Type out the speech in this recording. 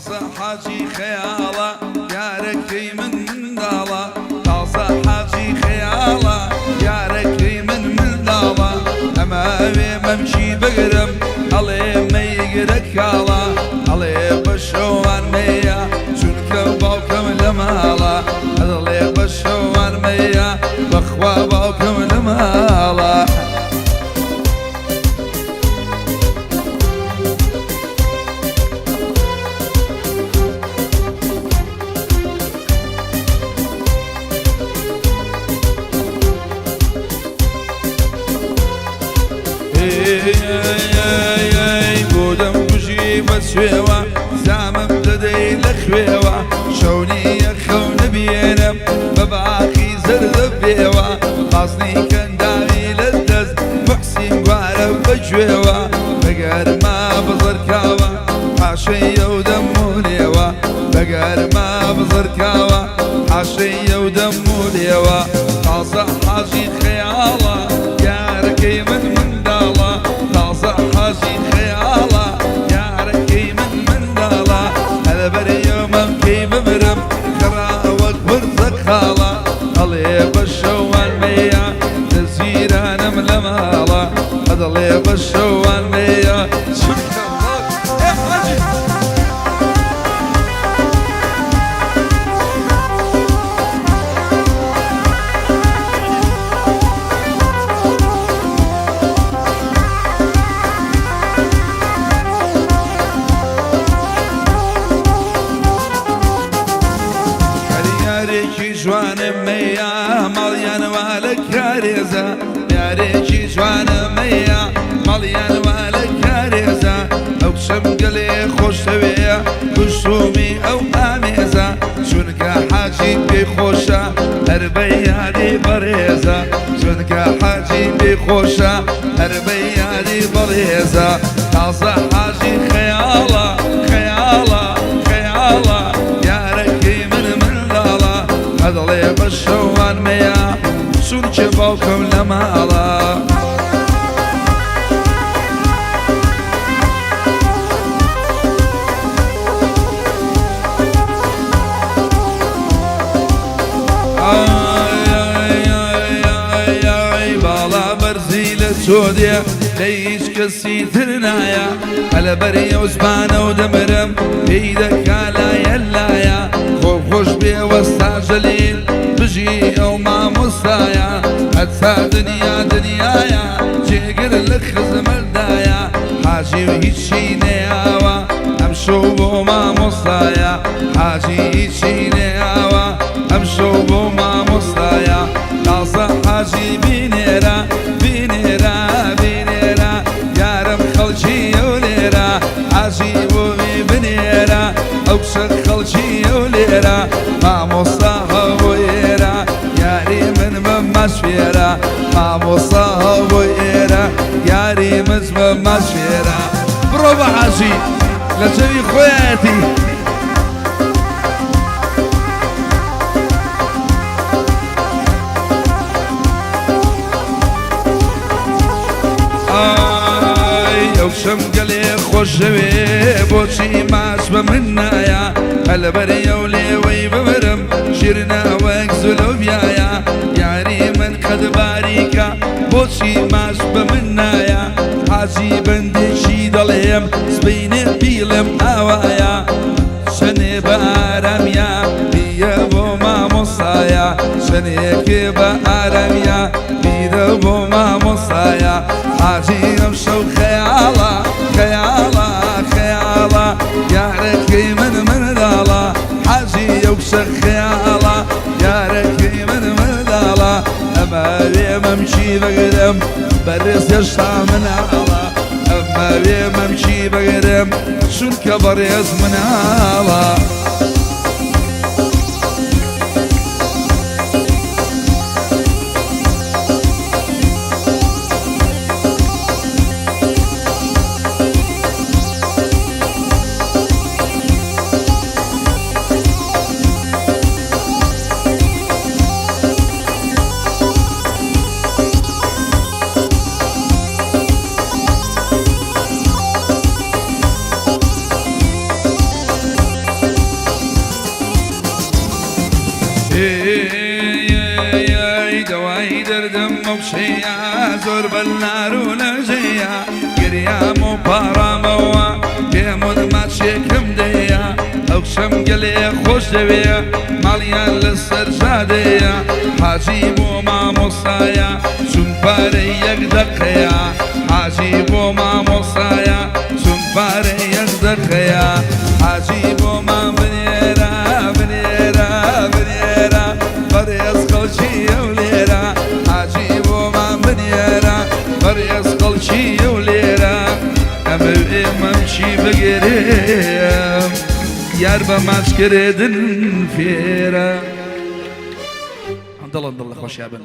تازە حاجی خەیاڵە یارەکەی من منداڵە تازە حاجی خەیاڵە یارەکەی من منداڵە ئەمەوێ مەمکی بگرم ئەڵێ مەیگرە کاڵا ئەڵێ بە شەوان مەیە چونکە باوکم لە ماڵە ئەڵێ بە شەوان مەیە بەخوا باوکم لە ماڵە. بۆ دەم کوژی بە سوێوە زامم دەدەی لە خوێوە شەونیە خەو نبیێنم بە باخی زەردە بێوە بازنی کەنداوی لە دەست محسین گوارە بەگوێوە بەگەرما بەزەرکاوە حاشەیە و دەمولێوە بەگەرما بەزەرکاوە حاشەیە و دەمولێوە تازە حاجی خەیاڵە یارەکەی من منداڵە تازە حاجی خەیاڵە یارەکەی من منداڵە هەلەبەر یۆمەم کەی بمرم کەڕاوەک ورزە خاڵە ئەڵێ بە شەوان مەیە دەزیرانم لە ماڵە ئەدەڵێ بە شەوان مەیە چونکە حاجی. یارێکی جوانم مەیە ماڵیان وا لە کارێزە یارێکی جوانە مەیە ماڵیان وا لە کارێزە ئەو کچەم گەلێ خۆشەوێ کوشتومی ئەو ئامێزە چونکە حاجی پێی خۆشە هەر بە یاری بەڕێزە چونکە حاجی پێی خۆشە هەر بە یاری بەڕێزە تازە حاجی خەیاڵە خەیاڵە خەیاڵە یارەکەی من منداڵە ئەدەڵێ بە شەوان مەیە چونکە باوکم لە ماڵە. باڵا بەرزی لە چۆ دێ لە هیچ کەسی تر نایە هەلەبەر ئەو زمانە و دەمرم پێی دەکا لایە لایە خۆ خۆش بێ وەستا جەلیل بژی ئەو مامۆستایە هەتا دنیا دنیایە جێگر لە خزمەتدایە حاجی و هیچی نەیاوە ئەم شەو بۆ مامۆستایە حاجی هیچی نەیاوە ئەم شەو بۆ مامۆستایە تازە حاجی بینێرە بینێرە بینێرە یارم خەڵکی ئەو لێرە حاجی بۆی بنێرە ئەو کچە خەڵکی ئەو لێرە مامۆستا هەبوو ئێرە یاری من بە ماشێرە مامۆستا هەبوو ئێرە یاری من بە ماشێرە بڕۆ بە حاجی لە چەوی خۆیەتی. ئای ئەو کچەم گەلێ خۆشەوێ بۆچی ماچ بە من نایە هەلەبەر ئەو لێوەی بمرم شیرنە وەک زولۆبیایە یاری من قەد باریکە بۆچی ماچ بە من نایە حاجی بەندێکی دەڵێم سبەینێ بیڵێم ئاوایە چەنێ بە ئارامیا بیە بۆ مامۆسایە چەنێکێ بە ئارامیا بیرە بۆ مامۆسایە حاجی ئەم شەو خەیاڵە خەیاڵە خەیاڵە یارەکەی من منداڵە حاجی ئەو کچە خەیاڵە یارەکەی من منداڵە ئەمەوێ مەمکی بگرم بەرز هێشتا مناڵە ئەمەوێ مەمکی بگرم چونکە بەڕێز مناڵە. ئەو کچەیە زۆر بەلار و لەژەیە. گریام و پاڕامەوە، پێم وت ماچێکم دەیە. ئەو کچەم گەلێ خۆش دەوێ، ماڵیان لەسەر جادەیە. حاجی بۆ مامۆستایە، چون پارەی یەک دەقەیە. حاجی بۆ مامۆستایە، چون پارەی یەک دەقەیە. حاجی بۆ مام بنێرە، بنێرە، بنێرە، بەڕێز خەڵکی هەولێرە. حاجی بۆ مام بنێرە، بەڕێز خەڵکی هەولێرە. ئەمەوێ مەمکی بگرێم، یار بە ماچکردن فێرە. دڵم دڵ لە خۆشیا بن.